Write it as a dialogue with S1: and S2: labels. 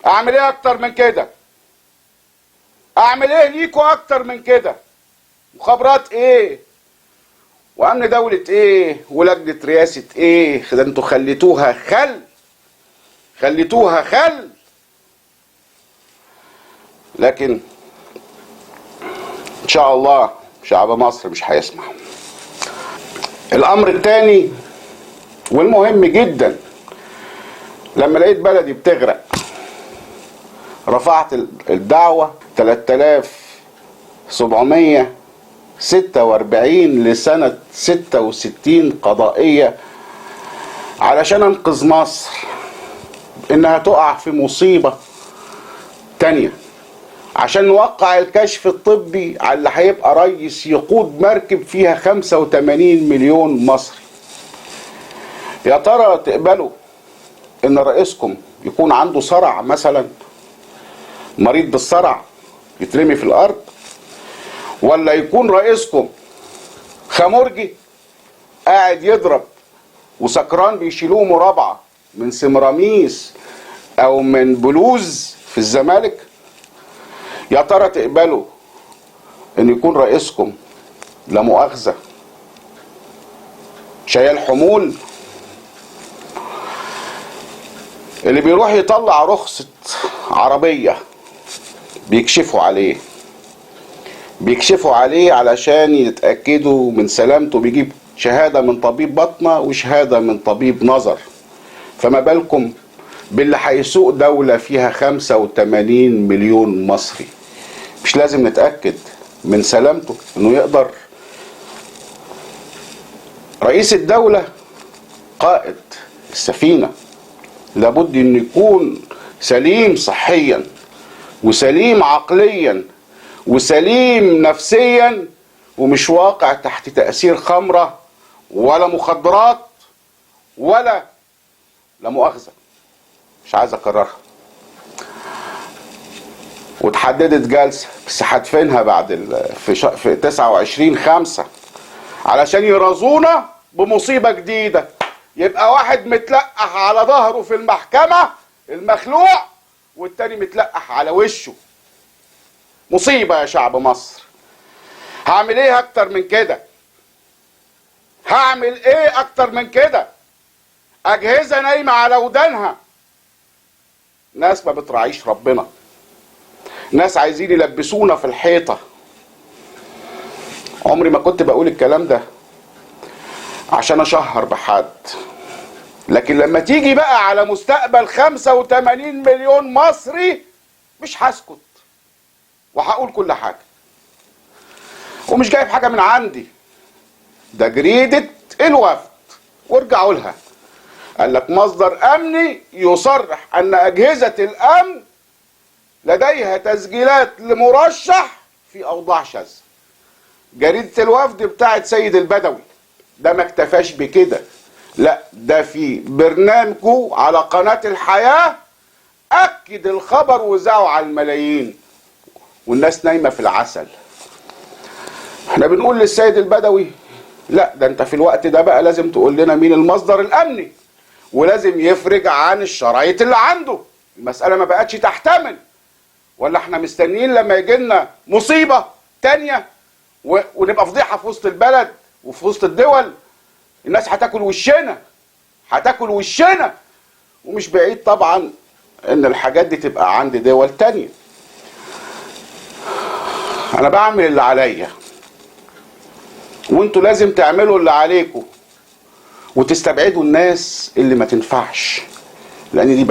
S1: اعمل ايه اكتر من كده؟ اعمل ايه ليكوا اكتر من كده؟ مخابرات ايه؟ وامن دولة ايه؟ ولجنة رئاسة ايه؟ ده انتوا خليتوها خل، خليتوها خل. لكن ان شاء الله شعب مصر مش هيسمع. الامر الثاني والمهم جدا، لما لقيت بلدي بتغرق رفعت الدعوة 3746 لسنة 66 قضائية علشان انقذ مصر انها تقع في مصيبة تانية، عشان نوقع الكشف الطبي على اللي هيبقى رئيس يقود مركب فيها 85 مليون مصري. يا ترى تقبلوا ان رئيسكم يكون عنده صرع مثلا، مريض بالصرع يترمي في الارض، ولا يكون رئيسكم خمرجي قاعد يضرب وسكران بيشيلوه مرابعة من سمراميس او من بلوز في الزمالك؟ يا ترى تقبلوا ان يكون رئيسكم لا مؤاخذة شايل حمول؟ اللي بيروح يطلع رخصة عربية بيكشفوا عليه، بيكشفوا عليه علشان يتأكدوا من سلامته، بيجيب شهادة من طبيب بطنة وشهادة من طبيب نظر. فما بالكم باللي هيسوق دولة فيها 85 مليون مصري؟ مش لازم نتأكد من سلامته انه يقدر؟ رئيس الدولة قائد السفينة، لابد انه يكون سليم صحيا وسليم عقليا وسليم نفسيا، ومش واقع تحت تأثير خمرة ولا مخدرات ولا لا مؤاخذة مش عايز اكررها. وتحددت جلسة بس هدفنها بعد في 29/5 علشان يرازونا بمصيبة جديدة. يبقى واحد متلقح على ظهره في المحكمة المخلوع، والتاني متلقح على وشه. مصيبة يا شعب مصر. هعمل ايه اكتر من كده؟ هعمل ايه اكتر من كده؟ اجهزة نايمة على ودانها، ناس ما بتراعيش ربنا، ناس عايزين يلبسونا في الحيطة. عمري ما كنت بقول الكلام ده عشان اشهر بحد، لكن لما تيجي بقى على مستقبل 85 مليون مصري مش هسكت وهقول كل حاجة، ومش جايب حاجة من عندي. ده جريدة الوفد وارجعوا لها، قال لك مصدر أمني يصرح أن أجهزة الأمن لديها تسجيلات لمرشح في أوضاع شاذة. جريدة الوفد بتاعت سيد البدوي ده ما اكتفاش بكده، لا ده في برنامجه على قناة الحياة أكد الخبر وزعه على الملايين، والناس نايمة في العسل. احنا بنقول للسيد البدوي لا، ده انت في الوقت ده بقى لازم تقول لنا مين المصدر الأمني، ولازم يفرج عن الشرايط اللي عنده. المسألة ما بقتش تحتمل، ولا احنا مستنيين لما يجي لنا مصيبة تانية ونبقى فضيحة في وسط البلد وفي وسط الدول؟ الناس هتاكل وشنا، هتاكل وشنا. ومش بعيد طبعا ان الحاجات دي تبقى عند دول تانية. انا بعمل اللي عليا، وانتوا لازم تعملوا اللي عليكم، وتستبعدوا الناس اللي ما تنفعش، لان دي بلد